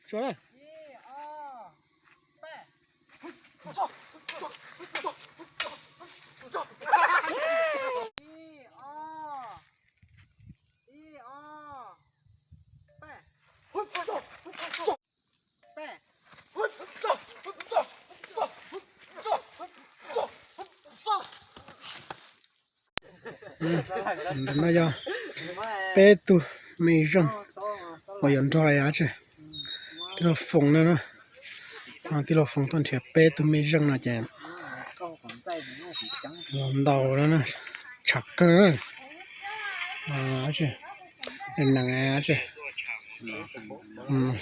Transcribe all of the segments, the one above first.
Tso na. Ntawm no yog peb tug me zeej uas yuav nrog tsi, tij laug Foom no na. Tij laug Foom tuaj nrhiav peb tug me zeej no ces los ntaus no na, tshaj kawg. Nees,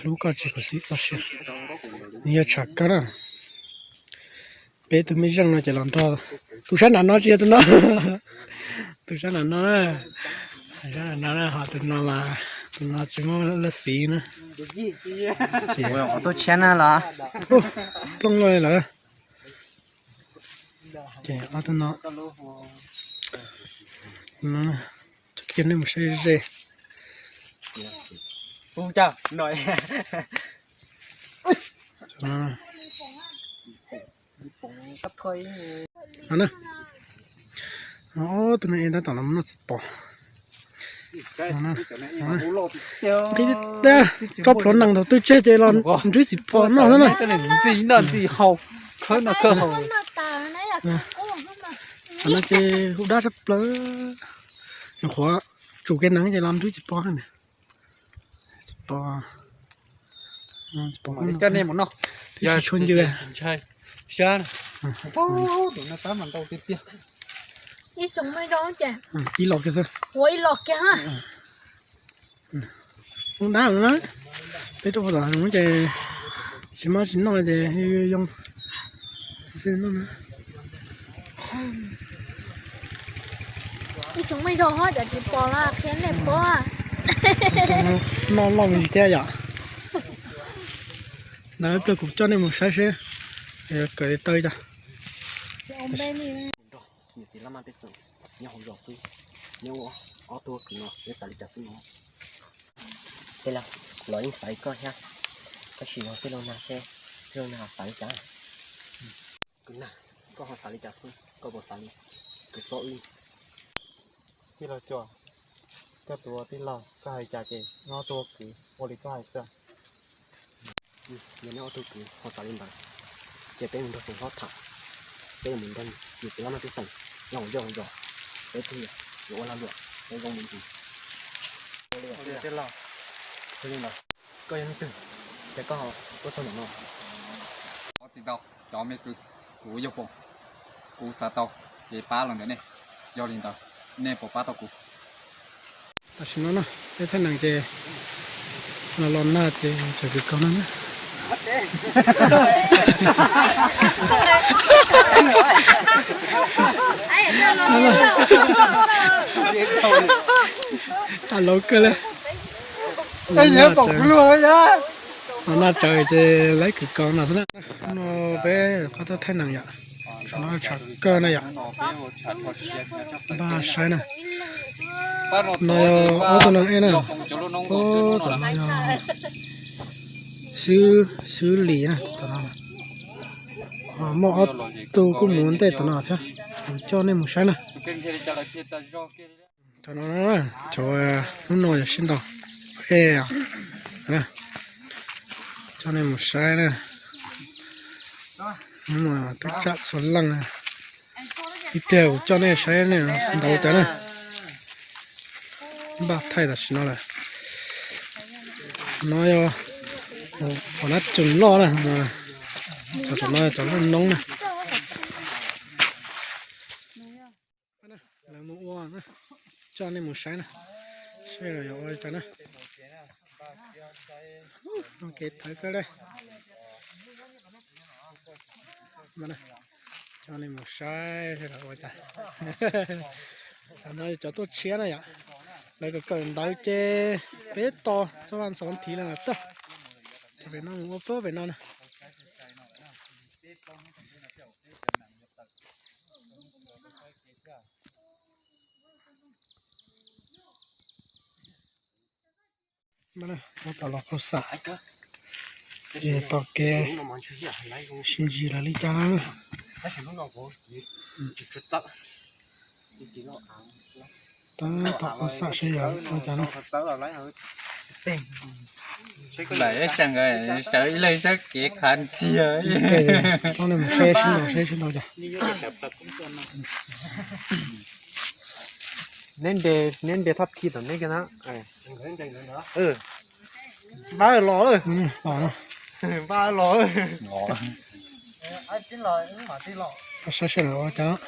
hlub koj tsis khuv xim txoj sia, nws yog tshaj kawg na. Peb tug me zeej no ces los nrog tus sab nram no tsis yog tus no. Tus sab nram no, sab nram no na, ho tus no mas, tus no tsis muaj laj xiv na. Ces tuaj tshiab na los plooj loj li lawm. Ces ob tug no, kiag nej mus saib ze. No na, ob tug no es tab tom los noj txiv pos. Nqis tag, tsob plhuav nees thaum twg tseg ces los nrhiav txiv pos noj xwb na. Qhov no ces hu dab tshaj plaws, nyuam qhuav tsum kev nees ces los nrhiav txiv pos. Txiv pos, txiv pos, twb tsis tshua ncw. Ib los kiag xwb. Ua dab na, peb tuaj puag tom no ces tsis muaj tsis noj ces yoo. Ib tsoom me ntau hov cov tsis pom los qhia nej pom. Noj loj me ntsis thiab yom. Ntawd ib pliag kuv coj nej mus saib seb kawm li tau cas. Niam txiv laj mab pej xeem nyob hauv zos xwb, neb ua ob tug kwv no neb xav li cas xwb no? Tej laug, los yeej xav li koj thiab, tab sis yog tej laug nag seb tej laug nag xav li cas. Kwv nag, koj ho xav li cas xwb, koj puas xav li kwv txob wb? Tij laug Cua, koj tus ua tij laug, koj hais li cas ces neb ob tug ua kwv ua li koj hais xwb. Yog neb ob tug kwv ho xav li ntawd, ces peb mus nrog tus hlob tham, peb yuav mus nrog niam txiv laj mab pej xeem nyob hauv zej hauv zos, peb thiaj yuav ua lag luam peb zoo mus ntxiv. Ua li ntawd, koj yog leej twg, ces koj tuaj txog ntawm no? Thov txim ntau cov me kwv, kuv yog Foom, kuv xav tau kev pab los ntawm nej, yog li ntawd nej puas pab tau kuv? Tam sim no na, peb thaj nees ces los los nag ces tseem kwv kaus no na. Tag laus kawg li. Los nag tsawv ces lawv kwv kaus no xwb na. No peb qhov tuaj thaij nees yom, tsam no tshav kawg na yom. Npaj saib na. No yog ob tug neeg ej na. Ub, tom no yog xwb, xwb lis na tom no. Muaj ob tug kuj mus ua ntej tom no thiab, kuv coj nej mus saib na. Cov no, cov hnub no yog sib ntaus ej, coj nej mus saib na. Hnub no twb tsam txhua leej na. Ib pliag kuv coj nej saib nej ntaus cas na. Npaj thaij tam sim no lawm. No yog qhov nab tsoos loj na. Cov tom no cov loj noob na. Lawv mus ua, coj nej mus saib na, saib lawv yuav ua li cas na. Kev thawv kawg li. Coj nej mus saib saib lawv ua cas. Tam no cov tuaj tshiab na yom, lawv kawm kawm ntawv ces peb tos xab vaj xov thiv lawm tag. Cov pem no mus ua pab pem no na. Tab tom los qaug xam, Ces tom kev sib ntsib lawv li cas na. Tab tom ua xam seb yog ua cas na. Lawv ib xeem nkawd sawv ib leeg sab kev qhav ntxiag. Txhob nej mus saib sib ntaus, saib sib ntaus cas. Neb nres, neb nres thaj thi tom neb kiag na. Npaj los, npaj los. Saib seb lawv ua cas.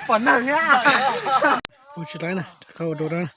Pom neeg thiab. Ua tsis tau na, rov qab ua dua na.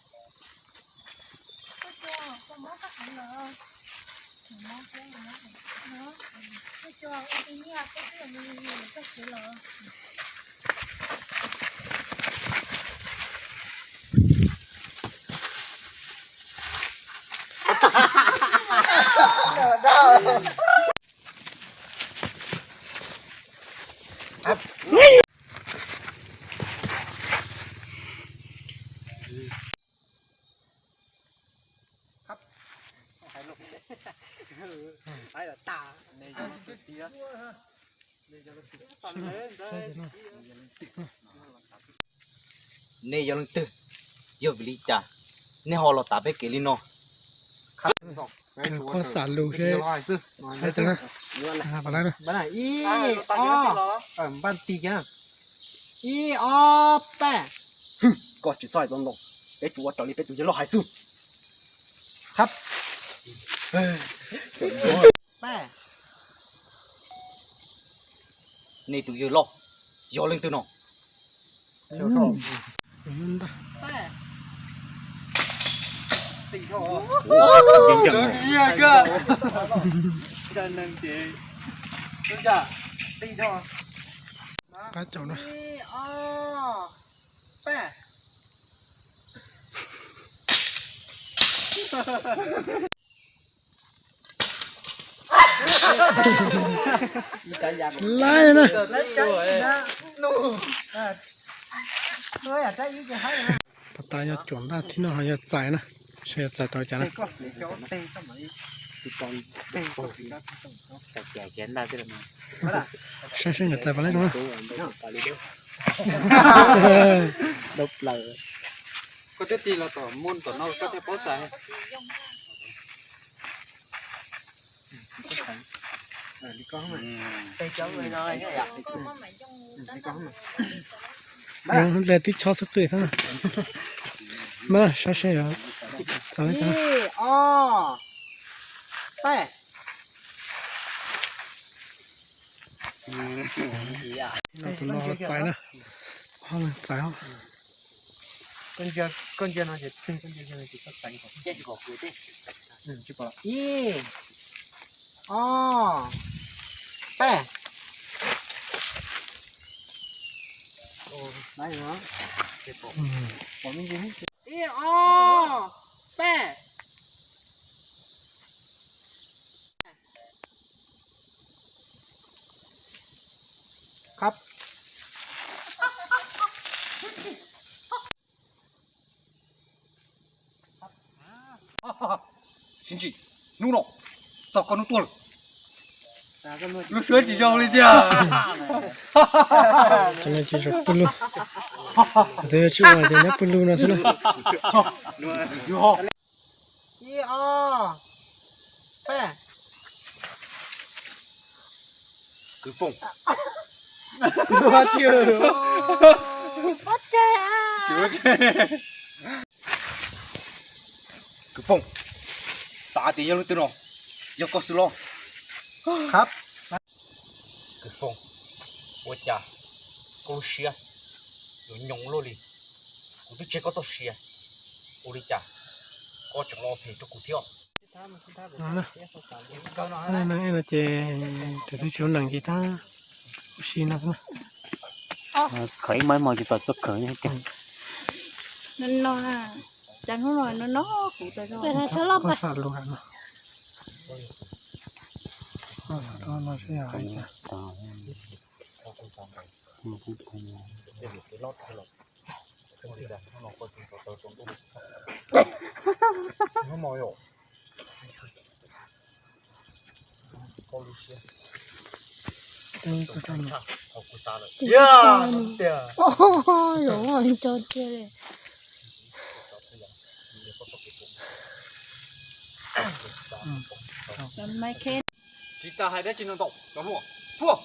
Nej yog leej twg? Yog vim li cas nej ho los tav peb kev li no? Koj xam lus seb. Ib, ob, npaj ti kiag. Ib, ob, peb. Koj tsis txhob hais tau ntau, peb tsis ua raws li peb tus yawg loj hais xwb. Peb. Nej tus yawg loj yog leej twg no? Qab caum na. Laib na. Pas tas yog cuam ntaj thib no ho yog txais na. Saib yog txais tau cas na. Saib seb nkawd txais pas lab zoo na. Koj twb tig los tom muaj tom no koj thiaj paub txais. Le tib chob xub qwj thiab. Mas saib seb yog txais li cas. Tus no txais na. Ob leeg txais os. Ib, ob, peb. Ib, ob, peb. Khab. Sib ntsib, hnub no txog koj hnub tuag lawm. Lub suab tsis zoo li tiag. Cov no tsis zoo pw lug. Tus yog tsis ua ces nyob pw lug no xwb na. Ib, ob, peb. Kwv Foom. Kwv Foom, xav tias yog leej twg no, yog koj xwb los? Kwv Foom, ua cas koj lub siab yuav nyoos luaj li? Kuv twb tseg koj txoj sia, ua li cas koj tseem los phem rau kuv thiab? No ces tus twb tsis ua neeg ces tab ua si no xwb na. Khawv ib hmos ib hmos tsis pom txoj khawv. No, cas hnub no no kuv tau. Koj xam lus no. Koj xam lus no seb yog hais tias. Ua, zoo nco tiag li. Tsis tas hais dab tsi no ntau, cov hluas, fuaj.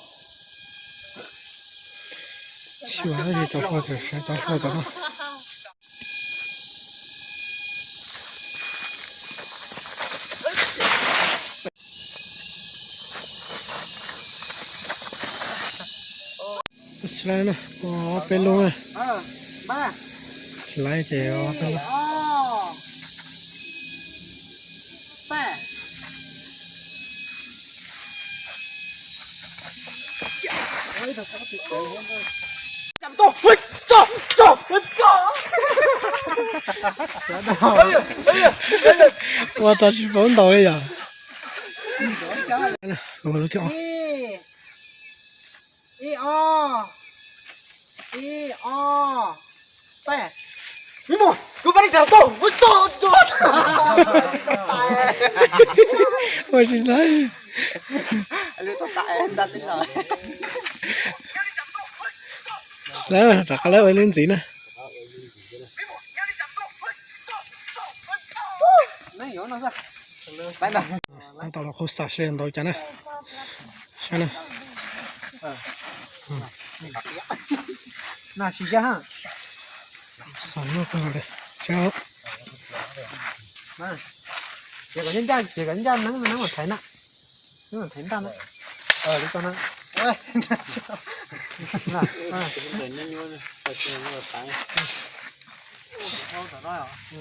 Xyuas li cov hluas, cov hluas cov no. Tsis laib na, ob peb lub na. Tsis laib ces ob peb lub. Ua tau tsis paub ntaus li yom. Ua lub thiab. Ib, ob, ib, ob, peb. Ua tsis laib. Lawv rov qab lawv ua lub ntxiv na. Tau los qhau xam seb ntau cas na. Saib na. Xam no kawg li. Saib. Ces kom ncaj, ces kom ncaj neeb, neeb mas thaiv na. Neeb mas thaiv ntaj na. Li ko na.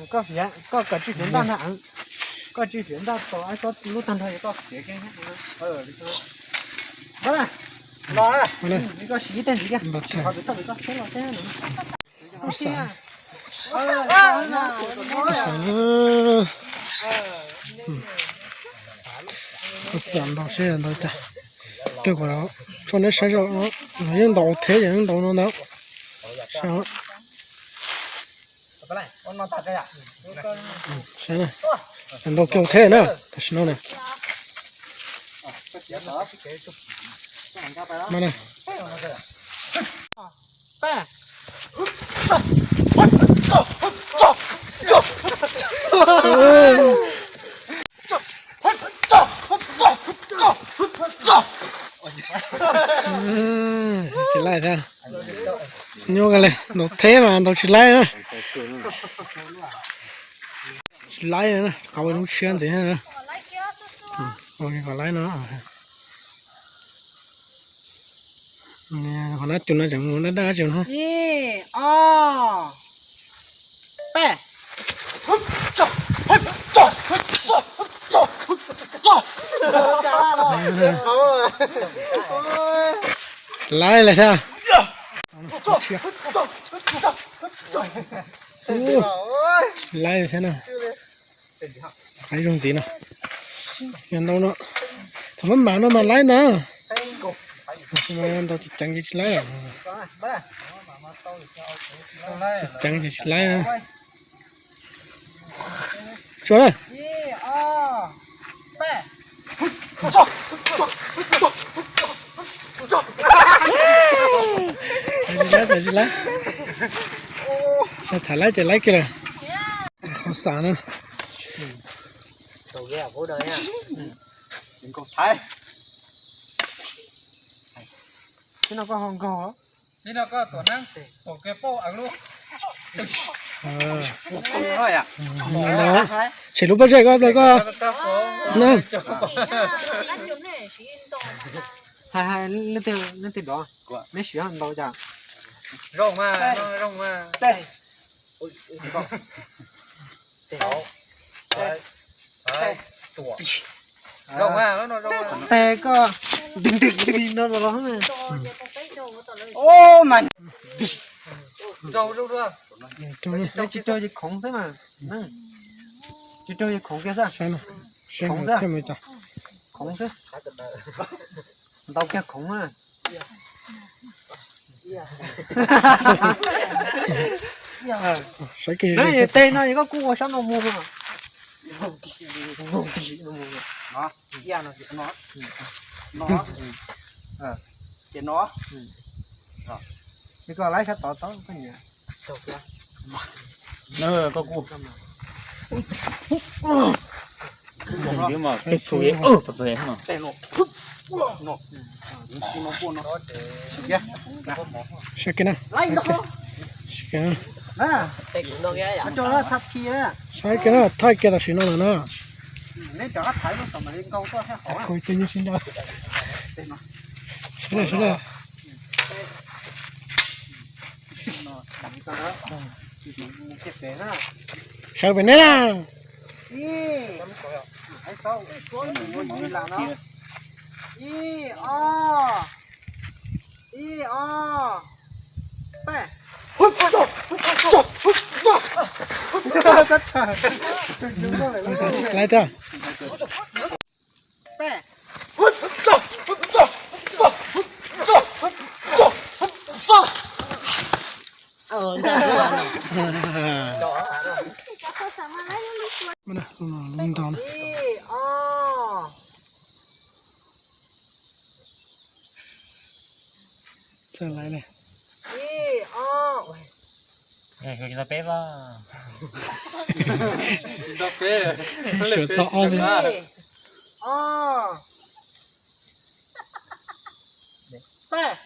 Koj fiav, koj kom tsis fiav ntaj na. Koj tsis fiav ntaj tau, lub tag nrho koj fiav kiag. Los na. Koj siv ib teg ntxiv kiag, siv qhov pem toj pem koj seb los seb. Kuv xam ntau seb ntau cas. Twb kuv tso neb saib zoo, yeej ntau thiab, yeej ntau no ntau. Saib, ntau kiag thiab na, tam sim no na. Mas na. Tsis laib thiab. Nyuaj kawg li, ntau thiab mas ntau tsis laib na. Tsis laib na, rov qab ua lub tshiab ntxiv na. Ua kom laib no. Qhov no cus no tseem mus daj daj tseem no. Ib, ob, peb. Laib li thiab. Laib li thiab na. Qab zoo ntxiv no. Yog ntau no, thaum maj mam no mas laib ntag. Ntau ceev ces tsis laib. Ceev ces tsis laib. Tsuas na. Tsis laib, tsis laib. Tham laib ces laib kiag lawm. Qhov xav na. Tib no koj ho nkaug. Tshem lub pob zeb koj ple koj na. Hais hais leej twg dov, neb siv ntau cas. Tes koj nti nti no los. Tsis raug ces khoov xwb mas. Tsis raug ces khoov kiag xwb. Khoov xwb. Ntau kiag khoov na. Saib kiag. Tej no koj kuj ua sab no mus. Ces no, ces no. Koj laib sab tod tod. Koj kuj saib kiag na. Saib kiag na. Saib kiag na, thaij kiag tam sim no lawm na. Sawv daws, sawv daws. Sawv pem neb na. Ib, o, ib, o, peb. Lawv tiag. Peb. Ib, o. Txawj laiv li. Ib, o. Peb, o. Peb.